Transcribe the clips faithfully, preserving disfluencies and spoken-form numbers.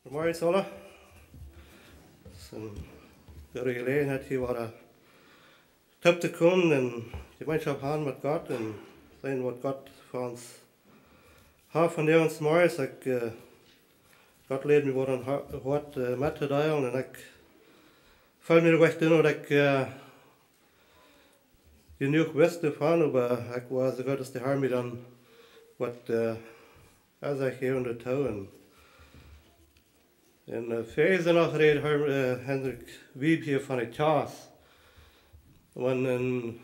Goodemorjes aula. Daut es eene goode Jeläajenheit, hia wada toop to komen un Jemeenschoft haben met Gott un seenen, waut Gott fa ons haft vondoag zemorjes. Ekj, äh, Gott leet mie waut aum Ha-, Hoat, äh, mettodeelen un ekj feel mie uk eenjemol, daut ekj, äh, jenuach wist doavon, oba ekj wia soo goot aus de Herr mie dan waut, äh, aus ekj hia en de Too. Un en, äh, Fäasen noch räd Herr, äh, Hendrik Wieb hia von de Kjast. Wan een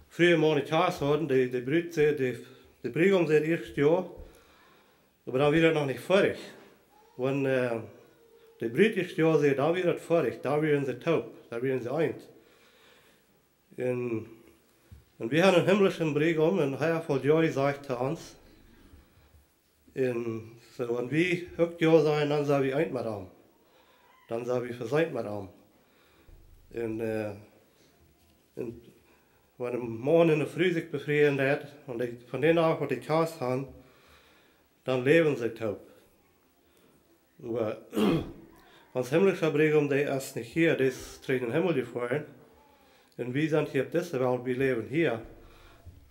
Fru mau ne Kjast haud, de, de Brut säd, de, de Briegaum säd ieescht jo, oba dan wia daut noch nich foadich. Wan, äh, de Brut ieescht jo säd, dan wia daut foadich, dan wieren see toop, dan wieren see eent. Un, un wie haben eenen himmlischen Briegaum un hee haft aul jo jesajcht to ons. Un soo, wan wie uk jo sajen, dan sent wie eent met am. Dan sent wie veseent met am. Un, äh, un wan een Maun un eene Fru sikj befrieen deit, un dee, von dän Dach waut dee Kjast haben, dan läwen see toop. Oba ons himmlischa Briegaum, dee es nich hia, dee es trigj em Himmel jefoaren. Un wie sent hia opp dise Welt, wie läwen hia.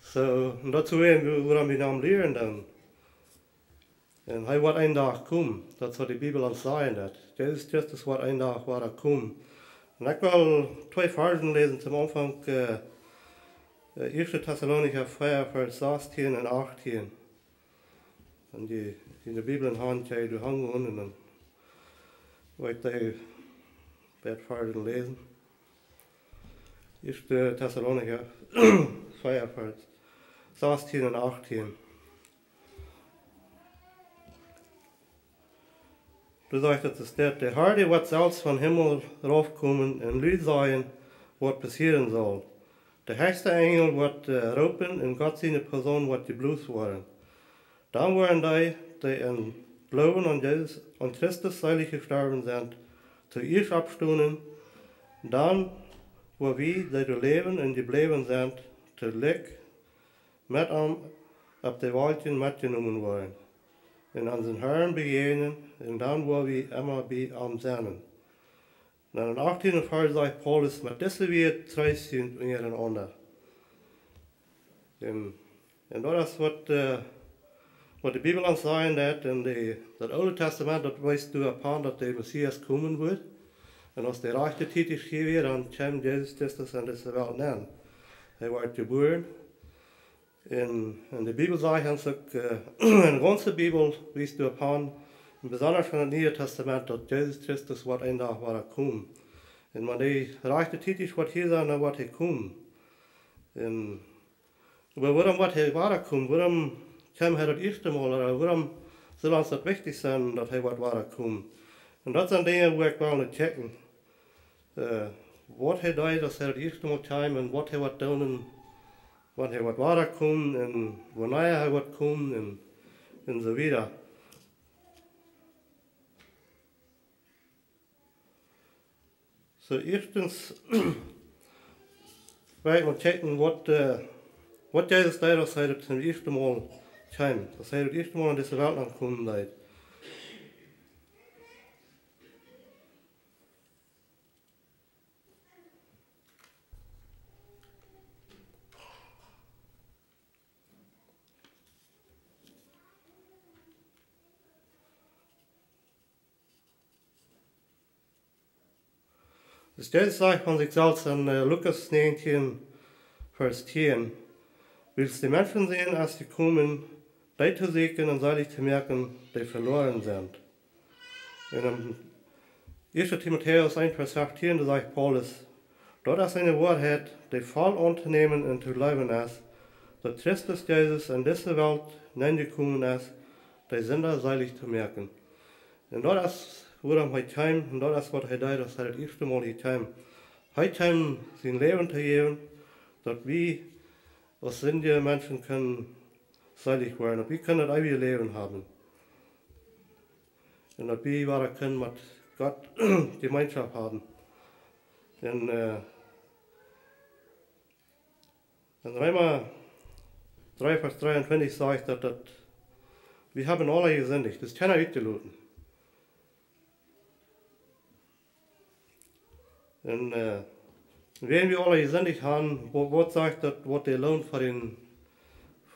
Soo, un daut es wuarom wie, wuarom wie no am luaren dan. Un hee woat een Dach komen, daut es waut de Bibel ons sajen deit. Jesus Christus woat een Dach wada komen. Un ekj well twee Varzen läsen toom Aunfank, äh, äh, ieeschte Tessalonicha vea, Varsch sastieen un achttieen. Wan jie, jie de Bibel en Haunt haben, kjenn jie doa aungonen un dan woa ekj dee beid Varzen läsen. Ieeschte Tessalonicha vea, Varsch sastieen un achttieen. Doa sajcht et, daut de Herr, dee woat selfst vom Himmel raufkomen un Lied sajen, waut passieren saul. De hechsta Enjel woat, äh, roopen un Gott siene Posaun woat jeblost woaren. Dan woaren dee, dee em Gloowen aun Jesus, aun Christus seelich jestorwen sent, toieescht oppstonen. Dan woa wie, dee doa läwen un jebläwen sent, toojlikj met am opp de Wolkjen metjenomen woaren un onsen Herrn bejäajnen, un dan woa wie emma bie am sennen. Un em achttienden Varsch sajcht Paulus: Met dise Wieed treest junt unjarenaunda. Un, un daut es waut, äh, waut de Bibel ons sajen deit. En de, daut Oole Tastament, daut wees doaropp aun, daut de Messias komen woat. Un aus de rajchte Tiet es hia wia, dan kjeem Jesus Christus en dise Welt nenn. Hee woat jebuaren. Un, un de Bibel sajcht ons uk, äh, de gaunze Bibel wees doaropp aun, un besonda en daut Niee Tastament, daut Jesus Christus woat een Dach wada komen. Un wan de rajchte Tiet es, woat hia sennen, dan woat hee komen. Un, oba wuarom woat hee wada komen? Wuarom kjeem hee daut ieeschte Mol? Ooda wuarom saul ons daut wichtich sennen, daut hee woat wada komen? Un daut sent Dinja, wua ekj well no kjikjen. Äh, waut hee deed, aus hee daut ieeschte Mol kjeem, un waut hee woat doonen, wan hee woat wada komen, un wanea hee woat komen, un, un soo wieda. Soo, ieeschtens, well ekj mol kjikjen, waut, äh, waut Jesus deed, aus hee daut ieeschte Mol kjeem, aus hee daut ieeschte Mol en dise Welt aunkomen deed. Daut Jesus sajcht von sikj selfst en, äh, Lukas näajentieen, Varsch tieen: Wiels de Menschensän es jekomen, dee to sieekjen un seelich to moaken, dee veloaren sent. Un en ieeschte Timotäus eent, Varsch feftieen, doa sajcht Paulus: Daut es eene Woarheit, dee voll auntonämen un to jleewen es, daut Christus Jesus en dise Welt nenjekomen es, de Sinda seelich to moaken. Un daut es, wuarom hee kjeem, un daut es, waut hee deed, aus hee daut ieeschte Mol hia kjeem. Hee kjeem sien Läwen to jäwen, daut wie aus sindje Menschen kjennen seelich woaren, daut wie kjennen daut eewje Läwen haben. Un daut wie wada kjennen met Gott Jemeenschoft haben. En, äh, en Reema dree, Varsch dreeuntwintich sajcht daut, daut wie haben aula jesindicht, daut es kjeena utjeloten. Un wan wie aula jesindicht han, waut sajcht daut, waut de Loon fa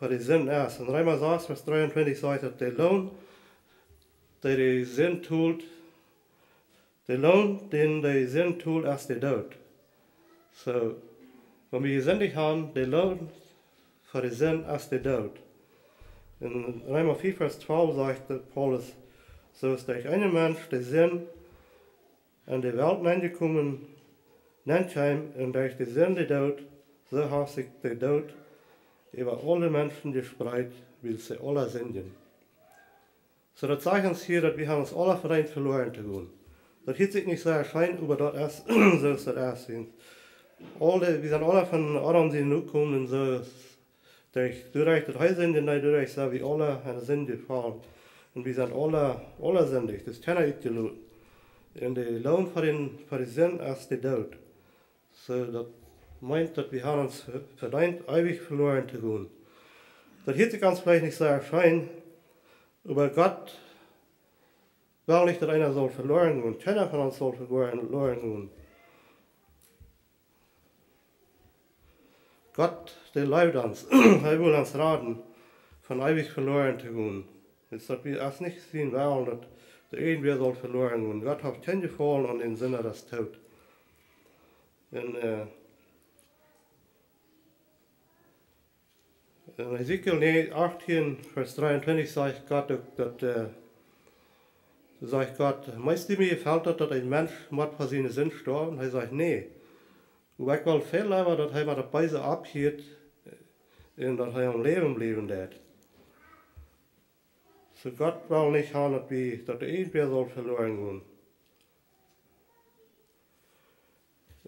de Sind es? En Reema sas Varsch dreeuntwintich sajcht daut de Loon, dee de Sind tolt, de Loon, dän de Sind tolt, es de Doot. Soo, wan wie jesindicht han, de Loon fa de Sind es de Doot. En Reema fief Varsch twalf sajcht Paulus: Soo aus derch eenen Mensch de Sind en de Welt nenjekomen, nenkjeem, un derch de Sind de Doot, soo haft sikj de Doot äwa aule Menschen jespreet, wiels see aula sindjen. Soo daut sajcht ons hia, daut wie han ons aula vedeent veloaren to gonen. Daut hieet sikj nich sea scheen, oba daut es soo aus daut es. Wie sent aula von Adam sien Nokomen, soo derch, doaderch daut hee sindjen deed, doaderch sent wie aula en de Sind jefaulen. Un wie sent aula sindicht, doa es kjeena utjeloten. Un de Loon fa de Sind es de Doot. Soo daut meent daut wie han ons vedeent eewich veloaren to gonen. Daut hieet sikj ons veleicht nich sea scheen, oba Gott well nich daut eena saul veloaren gonen. Kjeena von ons saul veloaren gonen. Gott, dee leeft ons. Hee well ons raden von eewich veloaren to gonen. Daut es nich sien Wellen, daut irjentwäa saul veloaren gonen. Gott haft kjeen Jefaulen aun dän Sinda, daut es doot. En Hesekiel achtieen Varsch dreeuntwintich sajcht Gott uk daut, sajcht Gott: Meenst du, mie jefelt daut, daut een Mensch mott fa siene Sind stoawen? Hee sajcht: Nä. Oba ekj well väl leewa, daut hee met daut Beese opphieet un daut hee aum Läwen bliewen deit. Soo Gott well nich han, daut wie, daut doa irjentwäa saul veloaren gonen.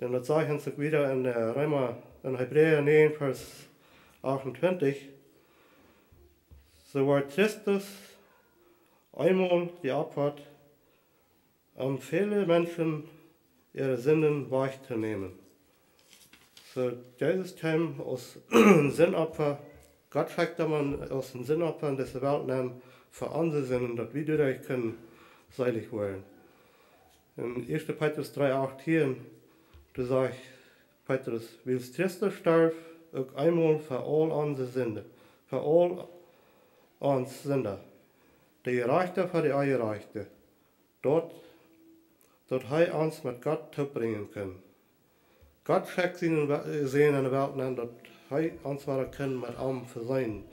Un daut sajcht ons uk wieda en Reema, en Hebräa näajen Varsch achtuntwintich: Soo wort Christus eenmol jeopfat, om väle Menschen äare Sinden wajchtonämen. Soo Jesus kjeem aus Sindopfa. Gott schekjt am aus een Sindopfa en dise Welt nenn fa onse Sinden, daut wie doaderch kunnen seelich woaren. En ieeschte Petrus dree achtieen, doa sajcht Petrus: Wiels Christus storf uk eenmol fa aul onse Sinden, fa aul ons Sinda, de Jerajchta fa de Onjerajchte, daut, daut hee ons met Gott toopbrinjen kunn. Gott schekjt sienen Sän en de Welt nenn, daut hee ons wada kunn met am veseenen.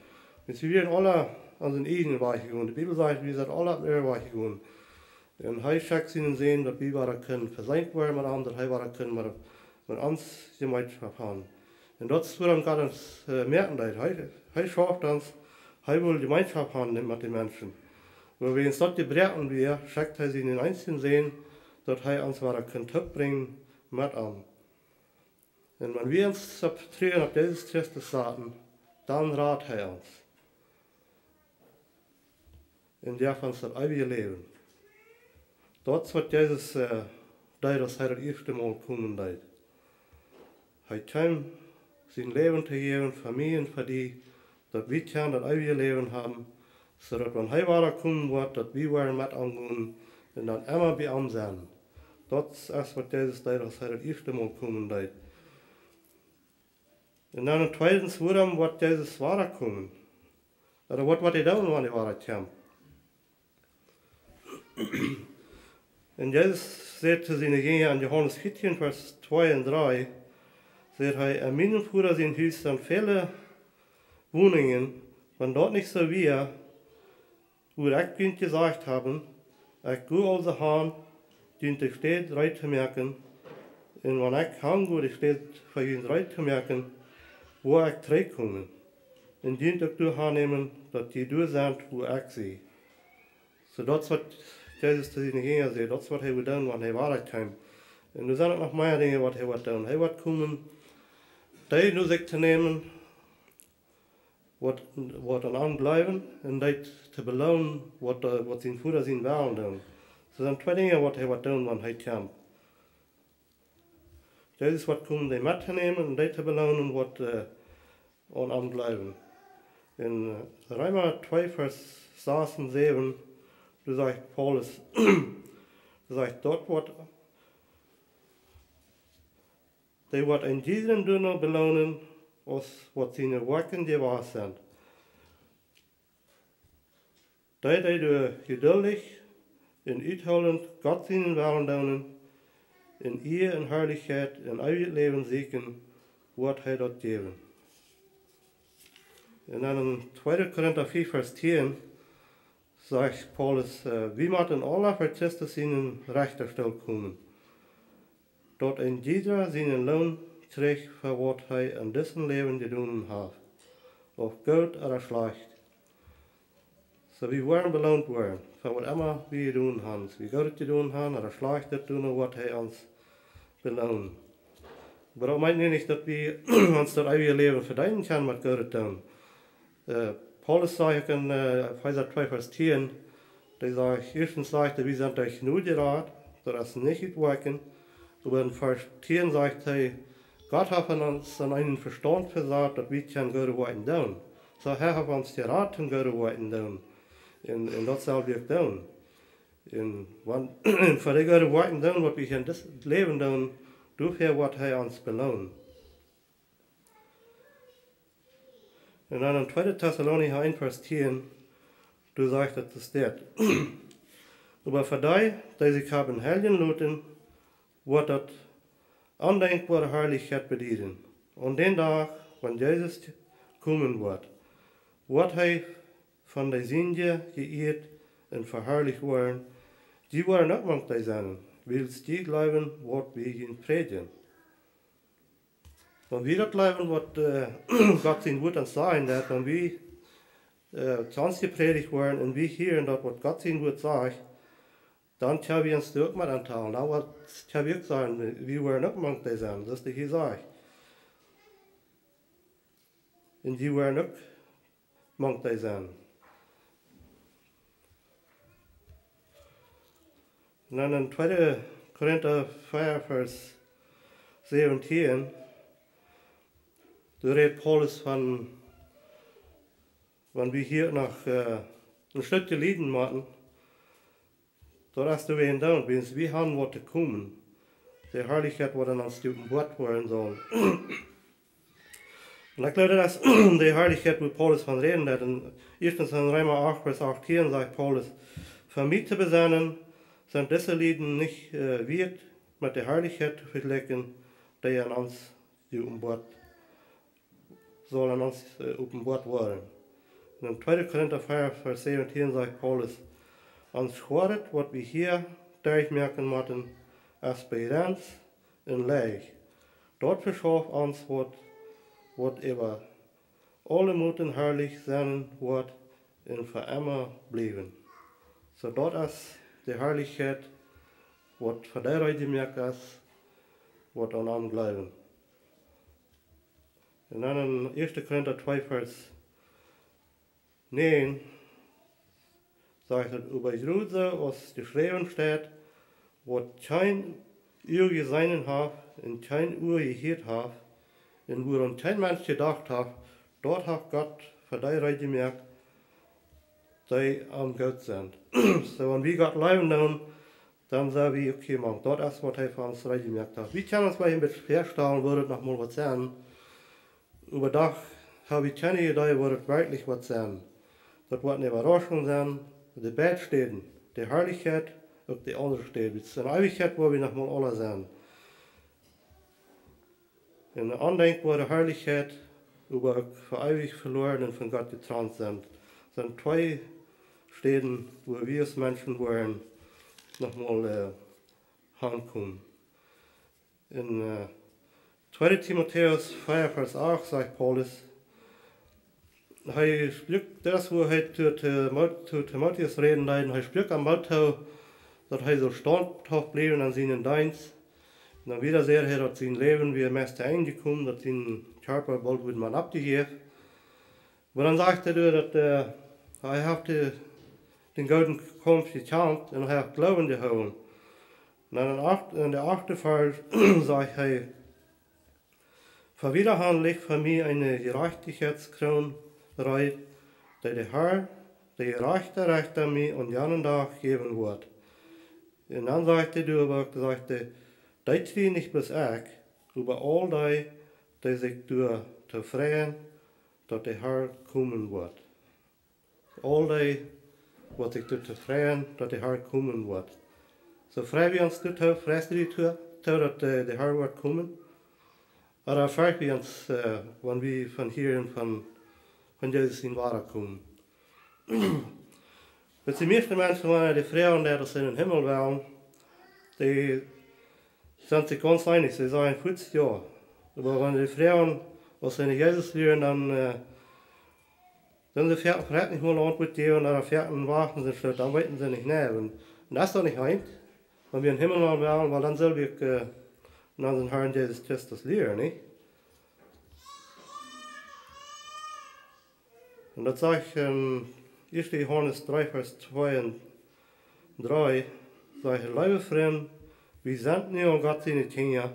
Wiels wie wieren aula onsen ieejnen Wajch jegonen. De Bibel sajcht, wie sent aula opp äaren Wajch jegonen. Un hee schekjt sienen Sän, daut wie wada kunnen veseent woaren met am, daut hee wada kunn met ons Jemeenschoft han. Un daut es wuarom Gott ons moaken deed. Hee schauft ons, hee well Jemeenschoft han met de Menschen. Oba wäajens daut jebroaken wia, schekjt hee sienen eensjen Sän, daut hee ons wada kunn toopbrinjen met am. Un wan wie ons Vetruen opp Jesus Christus saten, dan rat hee ons un jeft ons daut eewje Läwen. Daut es waut Jesus deed, aus hee daut ieeschte Mol komen deed. Hee kjeem sien Läwen to jäwen fa mie un fa die, daut wie kjennen daut eewje Läwen haben, soo daut wan hee wada komen woat, daut wie woaren met am gonen un dan emma bie am sennen. Daut es waut Jesus deed, aus hee daut ieeschte Mol komen deed. Un dan tweedens, wuarom woat Jesus wada komen? Ooda waut woat hee doonen, wan hee wada kjemt? Un Jesus säd to siene Jinja en Johanes vieetieen, Varsch twee un dree, säd hee: En mienen Voda sien Hus sent väle Woninjen. Wan daut nich soo wia, wudd ekj junt jesajcht haben. Ekj go aulsoo han, junt de Städ reed to moaken. Un wan ekj han go, de Städ fa junt reed to moaken, woa ekj trigj komen un junt uk doa han nämen, daut jie doa sent, wua ekj sie. Soo daut es waut Jesus to siene Jinja säd, daut es waut hee woat doonen, wan hee wada kjemt. Un doa sent uk noch mea Dinja waut hee woat doonen. Hee woat komen, dee no sikj to nämen, waut aun am jleewen, un dee to beloonen, waut sien Voda sien Wellen doonen. Soo sent twee Dinja waut hee woat doonen, wan hee kjemt. Jesus woat komen, dee met to nämen un dee to beloonen, waut aun am jleewen. En Reema twee, Varsch sas un säwen, doa sajcht Paulus, doa sajcht: Daut woat Dee woat een jiedren doano beloonen, aus waut siene Woakjen jewast sent. Dee, dee doa jeduldich un uthoolent Gott sienen Wellen doonen, un Iea un Harlichkjeit un eewjet Läwen sieekjen, woat hee daut jäwen. Un dan en tweede Korinta fief Varsch tieen sajcht Paulus: Wie motten aula ver Christus sienen Rechtastool komen, daut een jiedra sienen Loon kjricht fa waut hee en disen Läwen jedonen haft, auf goot ooda schlajcht. Soo wie woaren beloont woaren fa waut emma wie jedonen han. Aus wie goodet jedonen han ooda schlajchtet doonen, woat hee ons beloonen. Oba daut meent nu nich, daut wie ons daut eewje Läwen vedeenen kjennen met goodet doonen. Paulus sajcht uk en Efeesa twee Varsch tieen, dee sajcht, ieeschtens sajcht hee, wie sent derch Jnod jerat, daut es nich ut Woakjen. Oba en Varsch tieen sajcht hee, Gott haft ons en eenen Vestaunt vesat, daut wie kjennen goode Woakjen doonen. Soo hee haft ons jerat toom goode Woakjen doonen. Un daut sell wie uk doonen. Un fa dee goode Woakjen doonen, waut wie hia en dit Läwen doonen, doafäa woat hee ons beloonen. Un dan en tweede Tessalonicha eent Varsch tieen, doa sajcht daut, daut steit: Oba fa dee, dee sikj haben heiljen loten, woat daut ondenkboare Harlichkjeit bedieden. Aun dän Dach, wan Jesus komen woat, woat hee von de Sindje jeieet un veharlicht woaren. Jie woaren uk mank dee sennen, wiels jie jleewen, waut wie junt prädjen. Wan wie daut jleewen, waut Gott sien Wuat ons sajen deit, wan wie to ons jeprädicht woaren un wie hieren daut, waut Gott sien Wuat sajcht, dan kjenn wie ons doa uk met auntalen. Dan kjenn wie uk sajen, wie woaren uk mank dee sennen, soo aus hee hia sajcht. Un jie woaren uk mank dee sennen. Un dan en tweede Korinta vea Varsch säwentieen, doa rät Paulus von, wan wie hia noch en Stootje lieden motten, daut es doawäajen dan, wiels wie han waut to komen. De Harlichkjeit woat en ons openboat woaren sellen. Un ekj gloow, daut es de Harlichkjeit, wua Paulus von räden deit. Un ieeschtens en Reema acht Varsch achttieen sajcht Paulus: Fa mie to besennen sent dise Lieden nich wieet, met de Harlichkjeit to vejlikjen, dee en ons openboat, sell en ons openboat woaren. Un en tweede Korinta vea Varsch säwentieen sajcht Paulus: Ons Schwoaret, waut wie hia derchmoaken motten, es bejrenst un leicht. Daut veschauft ons waut, waut äwa aule Moten harlich sennen woat un fa emma bliewen. Soo daut es de Harlichkjeit, waut fa dee reed jemoakt es, waut aun am jleewen. Un dan en ieeschte Korinta twee Varsch näajen sajcht daut: Oba jrod soo aus jeschräwen steit: Waut kjeen Uag jeseenen haft un kjeen Ua jehieet haft un wuaraun kjeen Mensch jedocht haft, daut haft Gott fa dee reed jemoakt, dee am goot sent. Soo wan wie Gott jleewen doonen, dan sent wie uk hia mank. Daut es waut hee fa ons reed jemoakt haft. Wie kjennen ons veleicht een bät väastalen, woat daut noch mol waut sennen. Oba doch ha wie kjeene Iedee, woat daut werkjlich waut sennen. Daut woat ne Äwarauschunk sennen, de beid Städen, de Harlichkjeit, uk de aundre Städ. Wiels en Eewichkjeit woa wie noch mol aula sennen. En ne ondenkboare Harlichkjeit, oba uk fa eewich veloaren un von Gott jetrant sennen. Sent twee Städen, wua wie aus Menschen woaren noch mol hankomen. En tweede Timotäus vea Varsch acht sajcht Paulus, hee sprakjt, daut es wua hee to Timotäus räden deed, un hee sprakjt am Moot too, daut hee sull staunthauft bliewen en sienen Deenst. Un dan wieda säd hee, daut sien Läwen wia meist to Enj jekomen, daut sien Kjarpa boolt wudd oppjejäft. Oba dan sajcht hee doa, daut hee haft dän gooden Kaumf jekjamft un hee haft Gloowen jehoolen. Un dan en de achte Varsch sajcht hee: Fa wieda han licht fa mie eene Jerajchtichkjeitskroon reed, dee de Har, de jerajchta Rechta, mie aun janen Dach jäwen woat. Un dan sajcht hee doa uk, sajcht hee: Dee kjrie nich bloos ekj, Oba aul dee, dee sikj doa too freien, daut de Har komen woat. Aul dee, waut sikj doa too freien, daut de Har komen woat. Soo frei wie ons doatoo, freist du die doatoo, daut de, de Har woat komen? Ooda fercht wie ons, äh, wan wie von hieren von, von Jesus sien Wadakomen? Daut de mieeschte Menschen, wan du dee froagst, daut see en dän Himmel wellen, dee sent sikj gaunz eenich, see sajen fuaz jo. Oba wan du dee froagst, aus see no Jesus wieren, dan, äh, dan see veleicht nich mol Auntwuat jäwen, ooda veleicht wachten see, dan weeten see nich, nä. Un, un daut es doch nich eent. Wan wie en dän Himmel wellen, wiels dan sell wie, äh, no onsen Harn Jesus Christus lieren, nich? Un daut sajcht en ieeschte Johanes dree, Varsch twee un dree, sajcht: Leewe Frind, wie sent nu aul Gott siene Kjinja,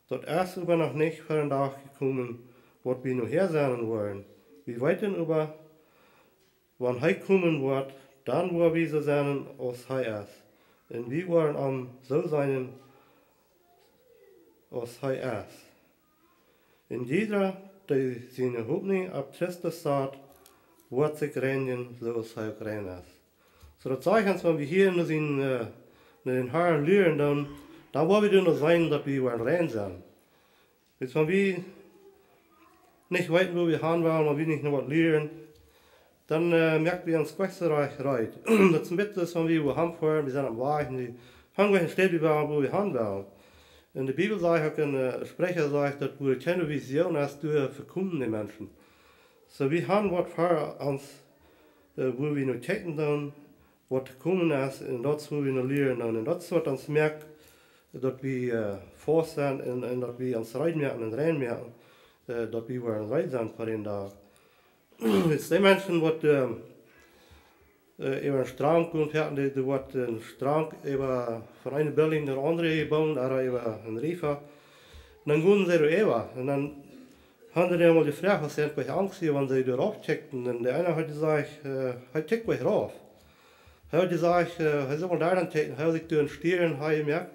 daut es oba noch nich ver dän Dach jekomen, waut wie nohäa sennen woaren. Wie weeten oba, wan hee komen woat, dan woa wie soo sennen aus hee es. Un wie woaren am soo seenen aus hee es. Un jieda, dee siene Hopninj opp Christus sat, woat sikj reinjen, soo aus hee uk rein es. Soo daut sajcht ons, wan wie hia en disen, äh, en dän Harn lieren, dan, dan woa wie doano seenen, daut wie woaren rein sennen. Wiels wan wie nich weeten, wua wie han wellen, wan wie nich no waut lieren, dan, äh, moak wie ons kjeen rajcht reed. Daut es een bät soo aus wan wie wua han foaren, wie sent aum Wajch un wie han kjeen Städ, wua wie, wua wie han wellen. Un de Bibel sajcht uk, en, äh, Spricha sajcht, daut wua kjeene Vision es, doa vekomen de Menschen. Soo, wie han waut ver ons, äh, wua wie no kjikjen doonen, waut to komen es, un daut es wua wie no lieren doonen. Un daut es waut ons moakt, daut wie, äh, faust sent un, un daut wie ons reed moaken un rein moaken, äh, daut wie woaren reed sennen fa dän Dach. Wiels de Menschen waut, äh, äh, äwa een Straumt komen, veleicht, dee, dee woat een Straumt äwa von eene Building no de aundre jebungen, ooda äwa een Riefa. Un dan gonen see doa äwa. Un dan han see dee mol jefroacht, aus see eenfach Angst hauden, wan see doa rauf kjikjten. Un de eena haud jesajcht, äh, hee kjikjt nich rauf. Hee haud jesajcht, äh, hee sull mol doa aun kjikjen, hee haud sikj doa een Stiern han jemoakt.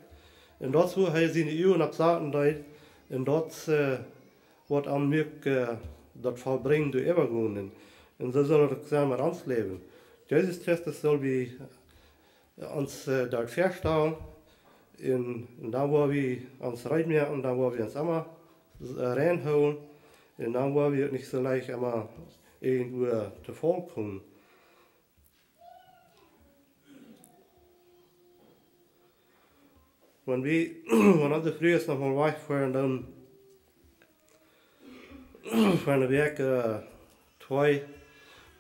Un daut es wua hee siene Uagen opp saten deed. Un daut, äh, waut am muak, äh, daut vollbrinjen, doa äwagonen. Un soo saul daut uk sennen met ons Läwen. Jesus Christus sell wie, äh, ons, äh, doa väastalen. Un, un dan woa wie ons reed moaken, dan woa wie ons emma, äh, rein hoolen. Un dan woa wie uk nich soo leicht emma irjentwua to Faul komen. Wan wie, wan onse Frues noch mol wajch foaren, dan fa eene Wäakj, äh, twee,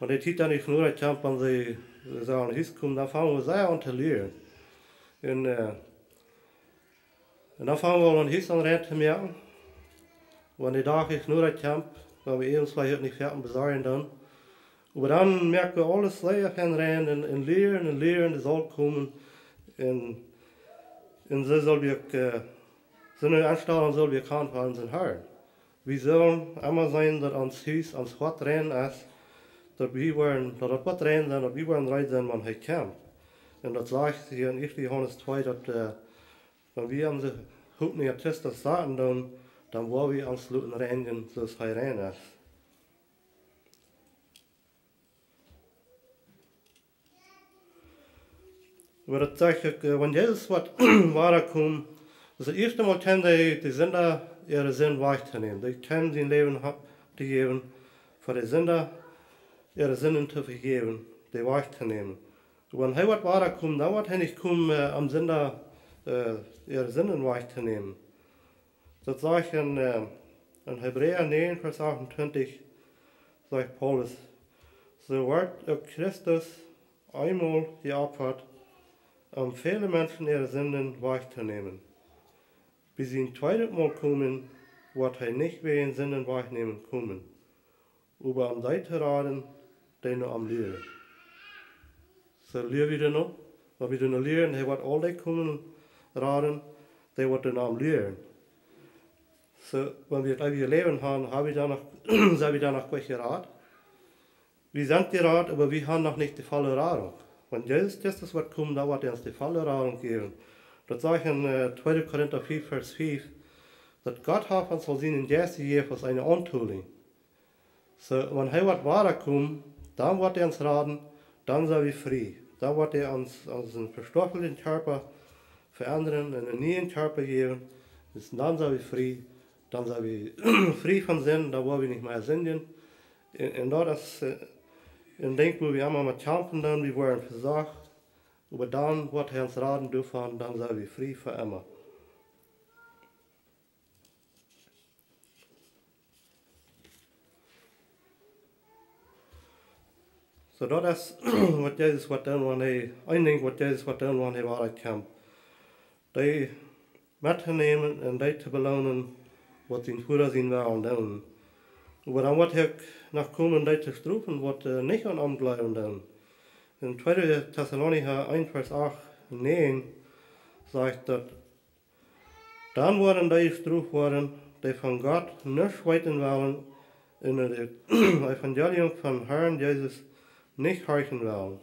wan de Tiet dan nich noda kjemt, wan see, see sellen no Hus komen, dan fangen wie sea aun to lieren. Un, äh, un dan fangen wie aun, Hus aun rein to moaken. Wan de Dach nich noda kjemt, wan wie ons veleicht nich foaken besorjen dan. Oba dan moak wie aules sea fein rein un, un lieren un lieren, de Saul komen. Un, un soo saul wie uk, äh, soone Enstalunk saul wie uk han fa onsen Harn. Wie sellen emma seenen, daut ons Hus, ons Hoat rein es, daut wie woaren, daut daut woat rein sennen, daut wie woaren reed sennen, wan hee kjemt. Un daut sajcht hia en ieeschte Johanes twee, daut, äh, wan wie onse Hopninj opp Christus saten, dan, dan woa wie ons loten reinjen, soo aus hee rein es. Oba daut sajcht uk, äh, wan Jesus woat wada komen, daut es daut ieeschte Mol kjemt hee de Sinda äare Sind wajchtonämen. Dee kjemt sien Läwen ha-, to jäwen, fa de Sinda äare Sinden to vejäwen, dee wajchtonämen. Wan hee woat wada komen, dan woat hee nich komen, äh, om Sinda, äh, äare Sinden wajchtonämen. Daut sajcht en, äh, en Hebräa näajen, Varsch achtuntwintich, sajcht Paulus: Soo wort uk Christus eemol jeopfat, om väle Menschen äare Sinden wajchtonämen. Bie sien tweedet Mol komen woat hee nich wäajen Sinden wajchnämen komen, oba om dee to raden, dee no am lieren. Soo lia wie doano, wan wie doano lieren, hee woat aul dee komen raden, dee waut no am lieren. Soo, wan wie daut eewje Läwen han, ha wie dan noch, sent wie dan noch goot jerat? Wie sent jerat, oba wie han noch nich de volle Radunk. Wan Jesus Christus woat komen, dan woat hee ons de volle Radunk jäwen. Daut sajcht en, äh, tweede Korinta fief, Varsch fief, daut Gott haft ons aul sienen Jeist jejäft aus eene Auntolinj. Soo, wan hee woat wada komen, dan woat hee ons raden, dan sent wie frie. Dan woat hee ons, onsen vestoafelten Kjarpa veendren un eenen nieen Kjarpa jäwen. Dan sent wie frie. Dan sent wie frie von Sind, dan woa wie nich mea sindjen. Un, un daut es een Dinkj, wua wie emma met kjamfen doonen, wie woaren vesocht. Oba dan woat hee ons raden doavon, dan sent wie frie fa emma. Soo, daut es waut Jesus woat doonen, wan hee, een Dinkj waut Jesus woat doonen, wan hee wada kjemt. Dee met to nämen un dee to beloonen, waut sien Voda sien Wellen doonen. Oba dan woat hee uk noch komen, dee to strofen, waut nich aun am jleewen doonen. En tweede Tessalonicha eent Varsch acht, näajen sajcht daut: Dan woaren dee jestroft woaren, dee von Gott nuscht weeten wellen un daut Evangelium von Harn Jesus nich horchen wellen.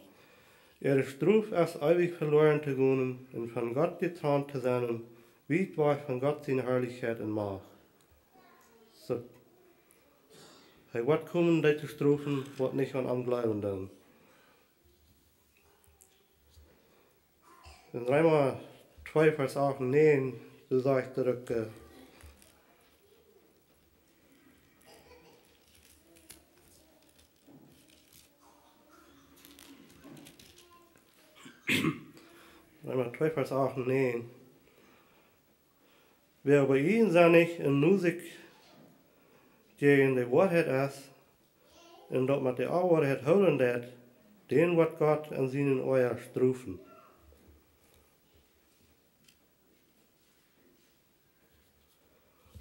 Äare Strof es eewich veloaren to gonen un von Gott jetrant to sennen, wiet wajch von Gott siene Harlichkjeit un Macht. Soo, hee woat komen, dee to strofen, waut nich aun am jleewen doonen. En Reema twee Varsch acht un näajen, doa sajcht daut uk, Reema twee Varsch acht un näajen: Wäa oba ieejensennich un nusich jäajen de Woarheit es, un daut met de Onwoarheit hoolen deit, dän woat Gott en sienen Oaja strofen.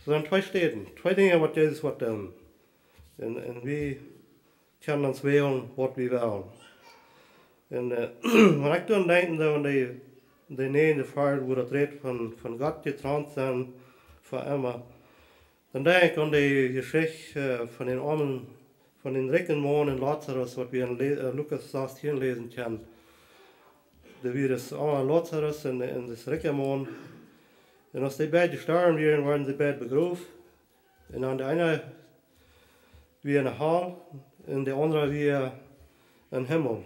Soo sent twee Städen, twee Dinja waut Jesus woat doonen. Un, un wie kjennen ons wälen waut wie wellen. Un wan ekj dan denkj aun dee, dee näajende Varsch, wua daut rät von, von Gott jetrant sennen fa emma, dan denkj ekj aun de Jeschicht von dän oamen, von dän rikjen Maun un Lazarus, waut wie en Lukas sastieen läsen kjennen. Doa wia dis oama Lazarus un, un dis rikja Maun. Un aus dee beid jestorwen wieren, worden see beid begroft. Un dan de eena wia en de Hal un de aundra wia em Himmel.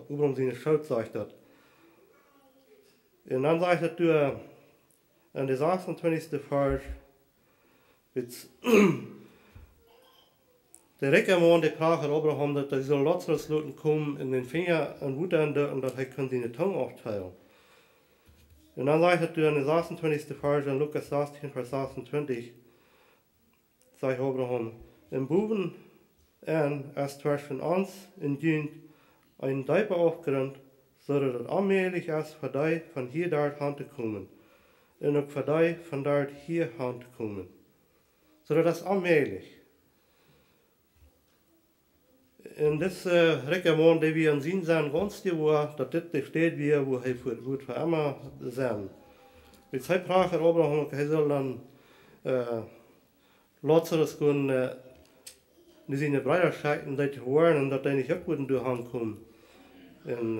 Oba en siene Schoot, sajcht daut. Un dan sajcht daut doa en de sasuntwintichste Varsch: De rikja Maun, dee prachad Abraham, daut hee sull Lazarus loten komen un dän Finja en Wota enduken, daut hee kunn siene Tung aufteelen. Un dan sajcht daut doa en de sasuntwintichste Varsch en Lukas sastieen Varsch sasuntwintich, sajcht Abraham: Un bowen en es tweschen ons un junt een deepa Aufgrunt, soo daut daut onmäajlich es fa dee von hia doa han to komen, un uk fa dee von doa hia han to komen. Soo daut es onmäajlich. Un dis rikja Maun, dee wia en sien Senn gaunz jewoa, daut dit de Städ wia, wua hee wudd fa emma sennen. Wiels hee prachad Abraham, hee sull dan Lazarus gonen no siene Breeda schekjen, dee to woarnen, daut dee nich uk wudden doa han komen. Un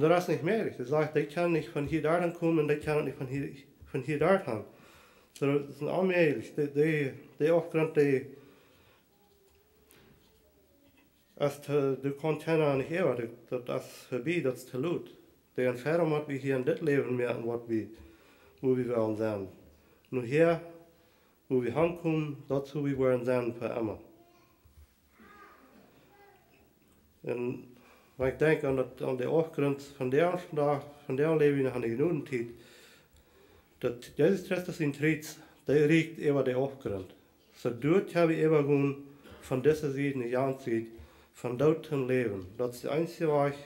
daut es nich mäajlich. Dee sajcht, dee kjennen nich von hia doa han komen un dee kjennen nich von hia doa han. Soo daut es onmäajlich. De Aufgrunt, dee es to, doa kaun kjeena nich äwa, daut es verbie, daut es too lot. De Entscheidunk mott wie hia en dit Läwen moaken, waut wie, wua wie wellen sennen. Nohäa, wua wie han komen, daut es wua wie woaren sennen fa emma. Un wan ekj denkj aun daut, aun de Aufgrunt von dän Dach, von dän Läwen, aun de Jnodentiet, daut Jesus Christus sien Kjriez, dee rieekjt äwa de Aufgrunt. Soo doa kjenn wie äwagonen von dise Sied no jane Sied, von Doot toom Läwen. Daut es de eensje Wajch,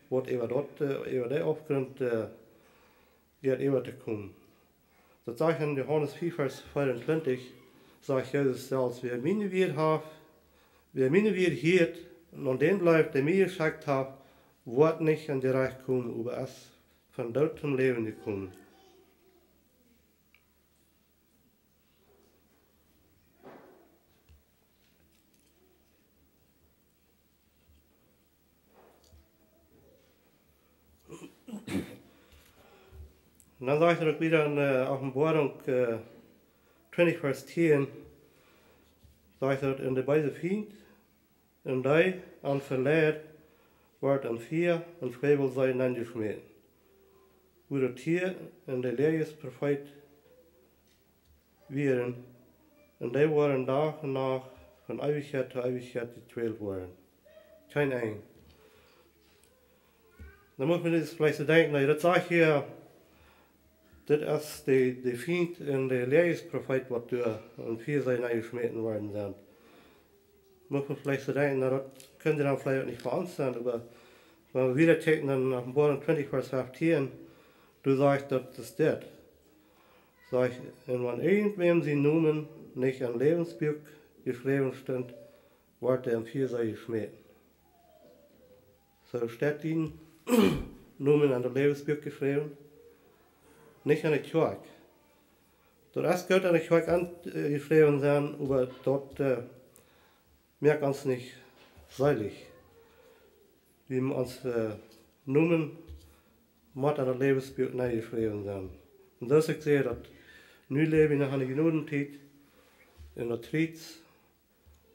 waut äwa daut, äwa dän Aufgrunt jeit äwa to komen. Daut sajcht en Johanes fief Varsch veeauntwintich, sajcht Jesus selfst: Wäa miene Wieed haft, wäa miene Wieed hieet un aun dän jleeft, dee mie jeschekjt haft, woat nich en Jerecht komen, oba es von Doot toom Läwen jekomen. Un dan sajcht daut uk wieda en Openboarunk twintich Varsch tieen, sajcht daut: "Un de beese Fient, un dee an veleid, woat em Fia un Schwäwelsee nenjeschmäten, wua daut Tia un de Läajesprofeet wieren, un dee woaren Dach un Nacht von Eewichkjeit to Eewichkjeit jekwält woaren." Kjeen Enj. Dan mott wie veleicht soo denkjen, na, daut sajcht hia, dit es de, de Fient un de Läajesprofeet, waut doa em Fia nenjeschmäten worden sent. Mott wie veleicht soo denkjen, na, daut kaun dan veleicht uk nich fa ons sennen, oba wan wie daut kjikjen en Openboarunk twintich Varsch feftieen, doa sajcht daut, daut es dit. Sajcht: "Un wan irjentwäm sien Nomen nich em Läwensbuak jeschräwen stunt, woat hee em Fia jeschmäten." Soo steit dien Nomen aun daut Läwensbuak jeschräwen? Nich aun de Kjoakj. Daut es goot aun de Kjoakj aun, äh, jeschräwen sennen, oba daut, äh, moakt ons nich seelich. Wie, ons, äh, Nomen mott aun daut Läwensbuak nenjeschräwen sennen. Un daut es, ekj saj daut, nu läw wie noch aun de Jnodentiet, un daut Kjriez,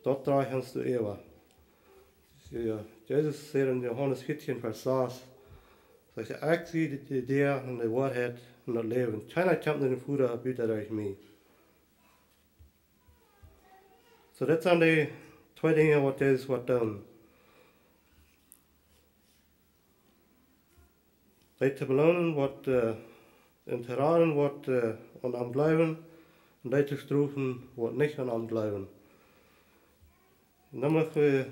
daut drajcht ons doa äwa. Jo, Jesus säd en Johanes vieetieen Varsch sas, sajcht hee: "Ekj sie de, de Däa un de Woarheit un daut Läwen. Kjeena kjemt no dän Voda buta derch mie." Soo, dit sent de twee Dinja, waut Jesus woat doonen. Dee to beloonen, waut, äh, un to raden, waut, äh, aun am jleewen, un dee to strofen, waut nich aun am jleewen. Un dan mott wie,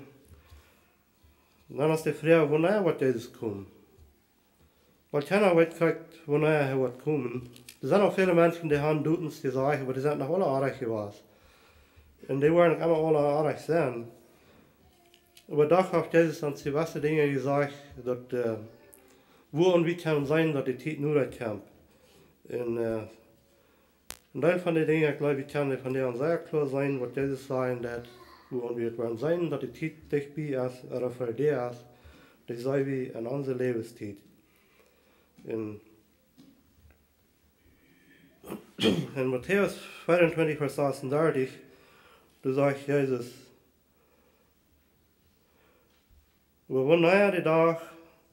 dan es de Froag, wanea woat Jesus komen? Wiels kjeena weet krakjt, wanea hee woat komen. Doa sent aul väle Menschen, dee haben Datums jesajcht, oba dee sent noch aula oajch jewast. Un dee woaren uk emma aula oajch sennen. Oba doch haft Jesus dan jewesse Dinja jesajcht, daut, äh, wuaraun wie kjennen seenen, daut de Tiet noda kjemt. Un, äh, een Deel von de Dinja, ekj jleew, wie kjennen von dee aun sea kloa seenen, waut Jesus sajen deed, wuaraun wie daut woaren seenen, daut de Tiet dicht bie es, ooda ver de Däa es, dee seenen wie en onse Läwenstiet. En, en Matäus vea un twintich Varsch sas un dartich, doa sajcht Jesus: "Oba wanea de Dach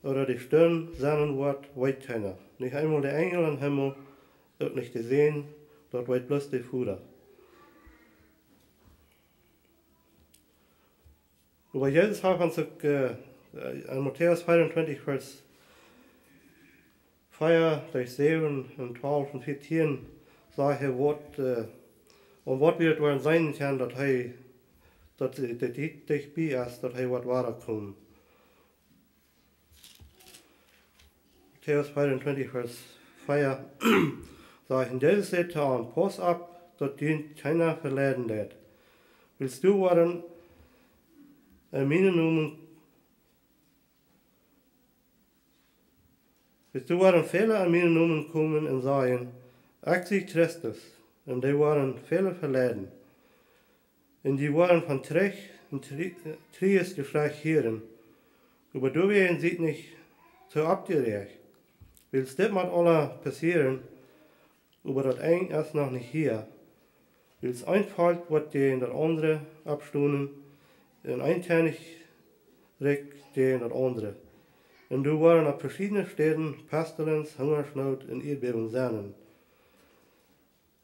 ooda de Stund sennen woat, weet kjeena. Nich eemol de Enjel em Himmel, uk nich de Sän, daut weet bloos de Voda." Oba Jesus haft ons uk, äh, äh, en Matäus vea un twintich Varsch vea bat säwen un twalf un vieetieen sajcht hee, waut, äh, aun waut wie daut woaren seenen kjennen, daut hee, daut de, de Tiet dicht bie es, daut hee woat wada komen. Matäus vea un twintich Varsch vea sajcht: "Un Jesus säd to an: Pausst opp, daut junt kjeena veleiden deit. Wiels doa woaren en mienen Nomen, wiels doa woaren väle en mienen Nomen komen un sajen: Ekj sie Christus, un dee woaren väle veleiden. Un jie woaren von Kjrich un Kjrie-, Kjrieesjeschrei hieren. Oba doawäajen siet nich soo oppjeräacht, wiels dit mott aula passieren, oba daut Enj es noch nich hia. Wiels een Volkj woat jäajen daut aundre oppstonen, un een Kjennichrikj jäajen daut aundre. Un doa woaren opp veschiedne Städen Pestilenz, Hungasnoot un Ieedbäwen sennen."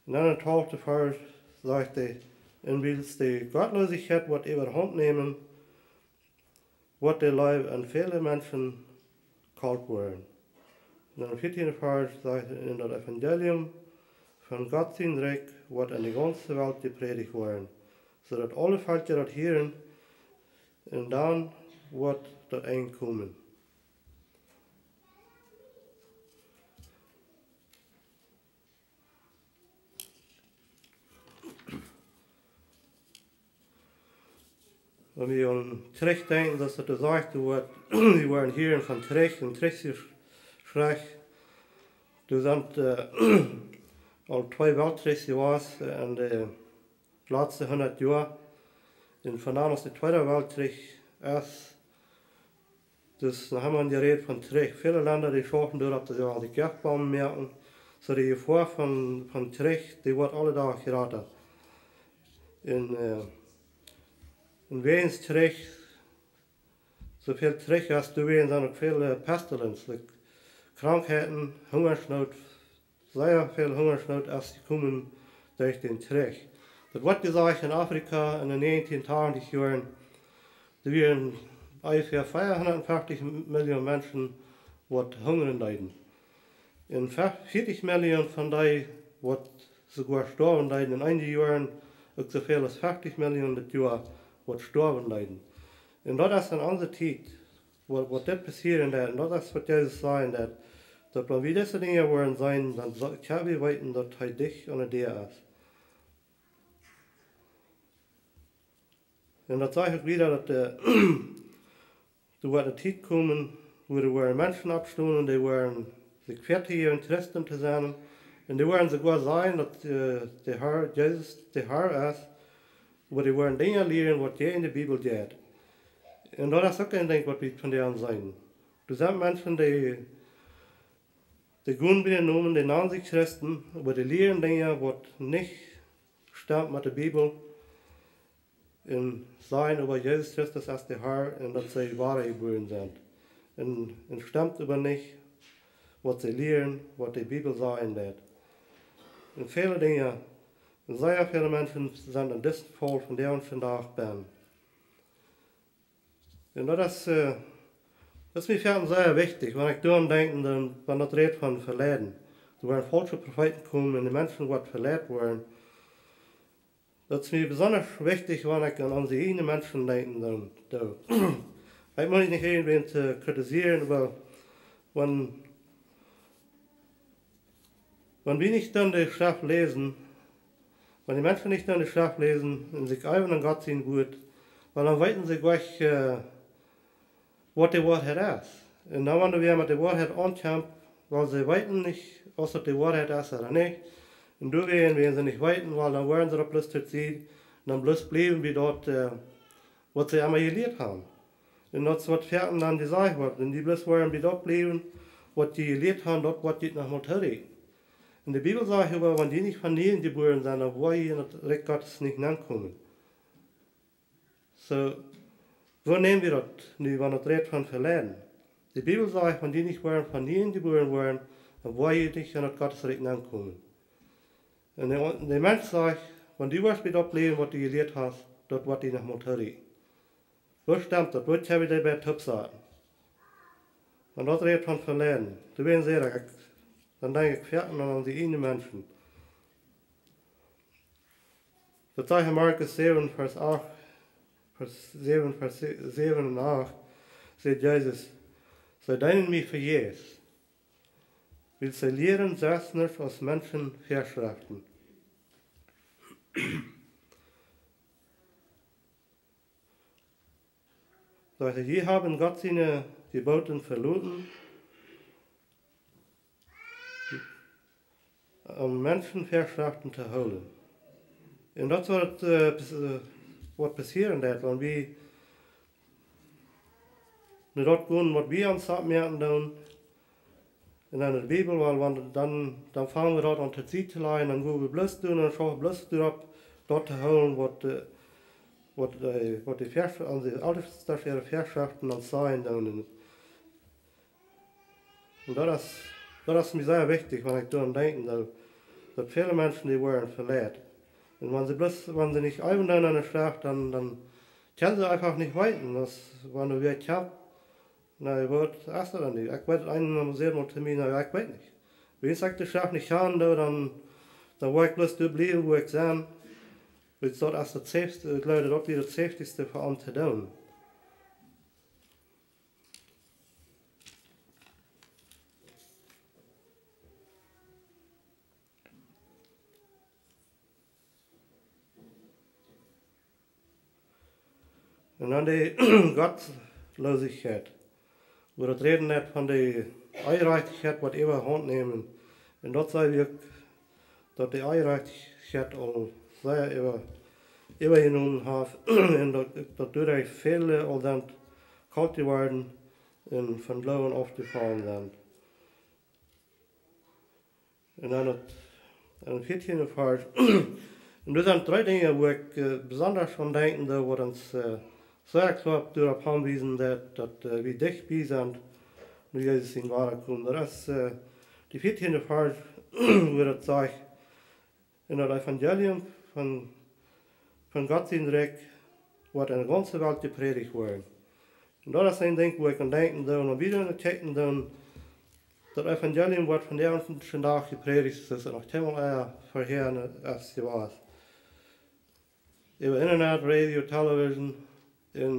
Un dan de twalfte Varsch sajcht hee: "Un wiels de Gottloosichkjeit woat äwahaunt nämen, woat de Leew aun väle Menschen kolt woaren." Un dan de vieetiende Varsch sajcht hee: "Un daut Evangelium von Gott sien Rikj woat en de gaunze Welt jeprädicht woaren, soo daut aule Velkja daut hieren, un dan woat daut Enj komen." Wan wie aun Kjrich denkjen, daut es daut de Sach, doa woat, wie woaren hieren von Kjrich un Kjrieesjeschrei. Doa sent, äh, aul twee Weltkjrieej jewast, äh, en de latste hundat Joa. Un von dan aus de Tweede Weltkjrich es, dus, dan ha wie jerät von Kjrich. Väle Lenda, dee schaufen doaropp, daut see aul de Jeftbomben moaken, Soo de Jefoa von, von Kjrich, dee woat aule Doag jrata. Un, äh, un wäajens Kjrich, soo väl Kjrich es, doawäajen sent uk väl, äh, Pestilenz, like Krankheiten, Hungasnoot, sea väl Hungasnoot es jekomen derch dän Kjrich. Daut woat jesajcht, en Afrika en de näajentieen tachentich Joaren, doa wieren onjefäa veahundatfeftich Millioon Menschen, waut hungren deeden. Un fef-, vieetich Millioon von dee, waut soogoa stoawen deeden, en eenje Joaren uk soo väl aus feftich Millioon daut Joa, waut stoawen deeden. Un daut es en onse Tiet, waut, waut dit passieren deit. Un daut es, waut Jesus sajen deit, daut wan wie dise Dinja woaren seenen, dan so-, kjenn wie weeten, daut hee dicht aun de Däa es. Un daut sajcht uk wieda, daut, äh, doa woat eene Tiet komen, wua doa woaren Menschen oppstonen, dee woaren sikj väajäwen, Christen to sennen. Un dee woaren soogoa sajen, daut, äh, de Herr Jesus de Herr es, oba dee woaren Dinja lieren, waut jäajen de Bibel jeit. Un daut es uk een Dinkj, waut wie vondoag seenen. Doa sent Menschen, dee, dee gonen bie dän Nomen, dee nanen sikj Christen, oba dee lieren Dinja, waut nich stemt met de Bibel. Un sajen äwa Jesus Christus aus de Herr un daut see wadajebuaren sent. Un, un stemt äwa nich, waut see lieren, waut de Bibel sajen deit. Un väle Dinja, un sea väle Menschen sent en disen Faul vondoag dän Dach bennen. Un daut es, äh, daut es mie fa sea wichtich, wan ekj doaraun denkj, dan, wan daut rät von veleiden. Doa woaren faulsche Profeeten komen un de Menschen woaren veleit woaren. Daut es mie besonda wichtich, wan ekj aun onse ieejne Menschen denkj, dan, dan. Ekj mott nich irjentwäm to kritisieren, oba wan, wan wie nich dan de Schreft läsen, wan de Menschen nich dan de Schreft läsen un sikj eewen aun Gott sien Wuat, wiels dan weeten see goanich, äh, waut de Woarheit es. Un dan, wan wäa met de Woarheit aunkjemt, wiels see weeten nich, aus daut de Woarheit es ooda nich. Un doawäajen, wan see nich weeten, wiels dan woaren see daut bloos to Sied, dan bloos bliewen bie daut, äh, waut see emma jelieet haben. Un daut es waut foaken dan jesajcht woat, wan jie bloos woaren bie daut bliewen, waut jie jelieet haben, daut woat junt noch mol torieekjen. Un de Bibel sajcht äwa, wan jie nich von nieem jebuaren sent, dan woa jie en daut Rikj Gottes nich nenkomen. Soo, woo näm wie daut nu, wan daut rät von veleiden? De Bibel sajcht, wan jie nich woaren von nieem jebuaren woaren, dan woa jie nich en daut Gottes Rikj nenkomen. Un de, de Mensch sajcht, wan du woascht bie daut bliewen, waut du jelieet hast, daut woat die noch mol torieekjen. Woo stemt daut? Woo kjenn wie daut bie toopsaten? Wan daut rät von veleiden, doa woaren see, ekj, dan denkj ekj foaken aun onse ieejne Menschen. Daut sajcht en Markus säwen, Varsch acht, Varsch säwen, Varsch säwen un acht, sajcht Jesus: "See deenen mie vejäfs, wiels see lieren selfst nuscht aus Menschen Väaschreften." Sajcht hee: "Jie haben Gott siene Jeboten veloten, om Menschen Väaschreften to hoolen." Un daut es waut, äh, pas-, äh, waut passieren deit, wan wie no daut gonen, waut wie ons oppmoaken doonen, un aun de Bibel, wiels wan, dan, dan fangen wie daut aun to Sied to lajen, dan gonen wie bloos doonen un schaufen bloos doaropp, daut to hoolen, waut, äh, waut, äh, waut de Väasch-, aun de Eltestasch äare Väaschreften ons sajen doonen. Un daut es, daut es mie sea wichtich, wan ekj doaraun denkj, daut, daut väle Menschen, dee woaren veleit. Un wan see bloos, wan see nich eewen doonen aun de Schreft, dan, dan kjennen see eefach nich weeten, aus wan doa wäa kjemt, na, waut es daut dan nu? Ekj weet, eena säd mol to mie, na, ekj weet nich. Wan ekj de Schreft nich kjanen doo, dan, dan woa ekj bloos doa bliewen, wua ekj sie. Wiels daut es daut safest-, ekj jleew, daut wia daut saftichste fa am to doonen. Un dan de Gottlosigkeit, wua daut räden deit von de Onjerajchtichkjeit, waut äwahaunt nämen. Un daut see wie uk, daut de Onjerajchtichkjeit aul sea äwa-, äwajenomen haft. Un daut, daut doaderch väle aul sent kolt jeworden un von Gloowen aufjefollen sent. Un dan daut, en daut vieetieende Varsch. Un doa sent dree Dinja, wua ekj besonda aun denkjen doo, waut ons sea kloa doaropp hanwiesen deit, daut wie dicht bie sent, nu Jesus sien Wadakomen. Daut es de vieetieende Varsch, wua daut sajcht: En daut Evangelium von Gott sien Rikj woat en de gaunze Welt jeprädicht woaren. Un daut es een Dinkj, wua ekj aun denkjen doo, wan wie doa kjikjen doonen, daut Evangelium woat vondoag dän Dach jeprädicht, soo aus daut noch kjeenmol ea verhäa es jewast. Äwa Internet, Radio, Television, un